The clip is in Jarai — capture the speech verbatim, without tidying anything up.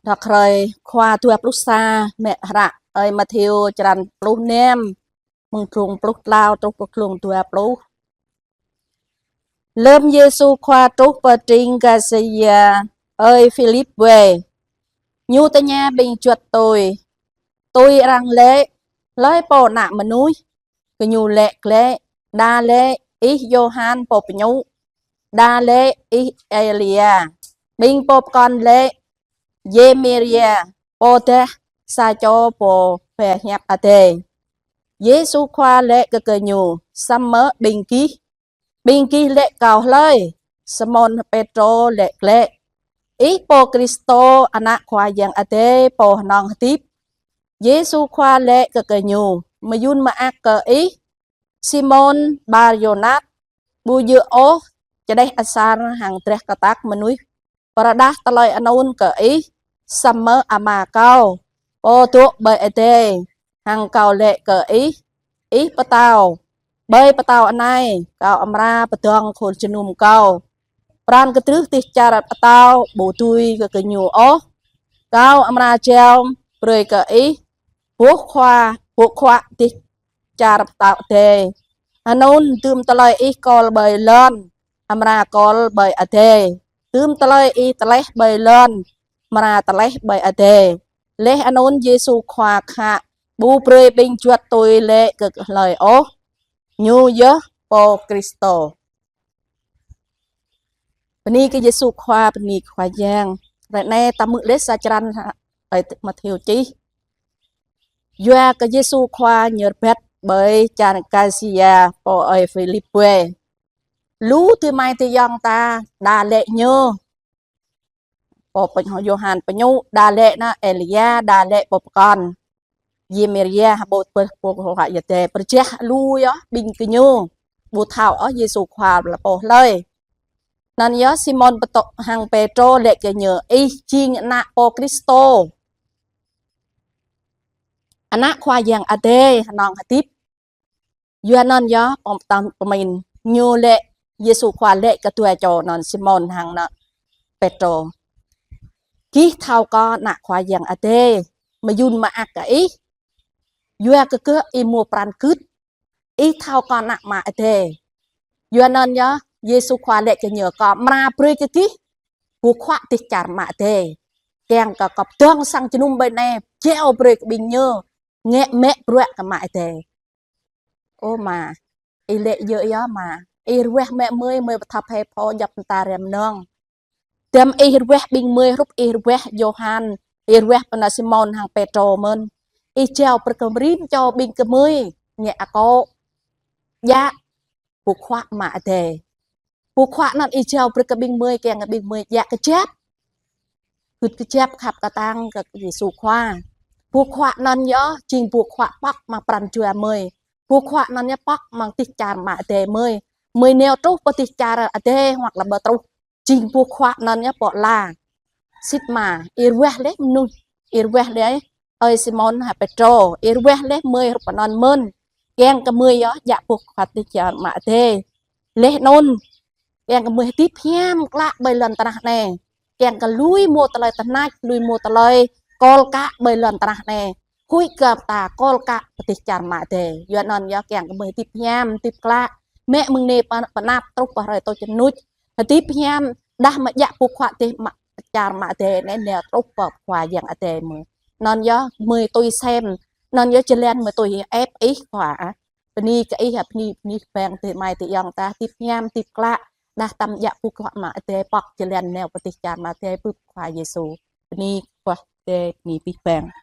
Đŏk hrơi Khua dua pluh sa, mă hră Ơi Matthêô črăn pluh năm, mơ̆ng glông pluh klâo truh pơ glông dua pluh. Lơm Yêsu Khua truh pơ tring Gasaria Ơi Philip wai, Ñu tơña ƀing juăt tui: Tui arăng laĭ, hlơi pô Ană Mơnuih? Gơñu laĭ glaĭ: Đa laĭ Ih Yôhan Pô Pơñu, đa laĭ Ih Êlia, ƀing pô pơkŏn laĭ Yêrêmia, pô dah sa čô pô pơhiăp Adai. Yêsu Khua laĭ kơ gơñu: Samơ̆ ƀing gih, ƀing gih laĭ Kâo hlơi? Simôn Pêtrô laĭ glaĭ: Ih Pô Kristô, Ană Khua Yang Adai pô hơnơ̆ng hơdip. Yêsu Khua laĭ kơ gơñu: Mơyŭn mơak kơ ih, Simôn Bar-Yôna, ƀu djơ̆ ôh čơđeh asar hăng drah kơtăk mơnuih pơrơđah tơlơi anŭn kơ ih, samơ̆ Ama Kâo, Pô dŏ ƀơi adai. Hăng Kâo laĭ kơ ih, ih pơtao, ƀơi pơtao anai Kâo amra pơdơ̆ng khul jơnum Kâo. Pran kơdrưh dêh čar pơtao ƀu dưi kơ gơñu ôh. Kâo amra jao brơi kơ ih boh khua, boh khuă dêh čar pơtao adai. Anŭn dŭm tơlơi ih kol ƀơi lŏn, amra kol ƀơi adai. Dŭm tơlơi ih tơleh ƀơi lŏn, amra tơleh ƀơi adai. Laih anŭn Yêsu Khua khă ƀu brơi ƀing juăt tui laĭ kơ hlơi ôh, Ñu yơh Pô Kristô. Bơni kơ Yêsu Khua, bơni kơ Khua Yang. Hrơi anai ta hmư̆ laih sa črăn Ơi Matthêô čih. Yua kơ Yêsu Khua Ñu rơbat ƀơi čar Gasaria pô Ơi Philip wai. Lu adơi amai adơi ayŏng ta đa laĭ Ñu Pô Pơñ-, Yôhan Pơñu, đa laĭ nă Êlia, đa laĭ pô pơkŏn Yêrêmia, ƀu pơ-, pô kơhŏk Adai. Pơrơjah lu yơh ƀing gơñu ƀu thâo ôh Yêsu Khua lĕ pô hlơi. Anŭn yơh Simôn Pêtrô hăng Pêtrô laĭ kơ Ñu: Ih jing Ană Pô Kristô, Ană Khua Yang Adai hơnơ̆ng hơdip. Yua anŭn yơh pơm-, tam pơmĭn Ñu laĭ, Yêsu Khua laĭ kơ dua čô anŭn Simôn hăng nă Pêtrô: Gih thâo kơ Ană Khua Yang Adai, mơyŭn mơak kơ ih. Yua kơ gơ̆ ih mŭt pran gưt, ih thâo kơ Ană Ama Adai. Yua anŭn yơh Yêsu Khua laĭ kơ Ñu: Kâo amra brơi kơ gih boh khuă dêh čar Ama Adai. Kiăng kơ kâo pơdơ̆ng sang jơnum ƀơi anai, jao brơi kơ ƀing ñu ngă mă bruă kơ Ama Adai. Ơ Ama, ih laĭ djơ̆ yơh Ama. Ih ruah mă gơmơi, gơmơi pơthâo phe pho djŏp mơta răm nong. Tơdang ih ruah ƀing gơmơi hrup ih ruah Yôhan, ih ruah pơ nă Simôn hăng Pêtrô mơ̆n. Ih jao brơi kơ rĭm čô ƀing gơmơi ngă akŏ djă boh khuă Ama Adai. Boh khuă anŭn ih jao brơi kơ ƀing gơmơi kiăng kơ ƀing gơmơi djă kơjăp, gưt kơjăp, khăp kơtang kơ Yêsu Khua. Boh khuă anŭn yơh jing boh khuă pŏk amăng pran jua gơmơi. Boh khuă anŭn yơh pŏk amăng dêh čar Ama Adai gơmơi. Gơmơi nao truh pơ dêh čar Adai hoặc là ƀu truh, jing boh khuă anŭn yơh pŏk la. Sĭt mơ̆n, ih ruah laih mơnuih, ih ruah laih Ơi Simôn hăng Pêtrô, ih ruah laih gơmơi hrup anŭn mơ̆n. Kiăng kơ gơmơi yơh djă boh khuă dêh čar Ama Adai. Laih anŭn, kiăng kơ gơmơi hơdip hiam klă ƀơi lŏn tơnah anai. Kiăng kơ lui mơ̆ng tơlơi tơhneč, lui mơ̆ng tơlơi kol kă ƀơi lŏn tơnah anai, huĭ kơ ta kol kă pơ dêh čar Ama Adai. Yua anŭn yơh kiăng kơ gơmơi hơdip hiam, hơdip klă. Mă mơ̆ng anai pơ-, pơanăp truh pơ hrơi tơčơnuč. Hơdip hiam, đah mơ̆ djă boh khuă dêh Ama, čar Ama Adai anai nao truh pơ Khua Yang Adai gơmơi. Anŭn yơh gơmơi tui sem, anŭn yơh jơlan gơmơi tui ĕp Ih Khua ah. Bơni kơ Ih ah, bơni, bơni bang adơi amai adơi ayŏng ta hơdip hiam, hơdip klă. Đah tơm djă boh khuă Ama Adai pŏk jơlan nao pơ dêh čar Ama Adai bưp Khua Yêsu. Bơni Khua Adai, bơni abih bang.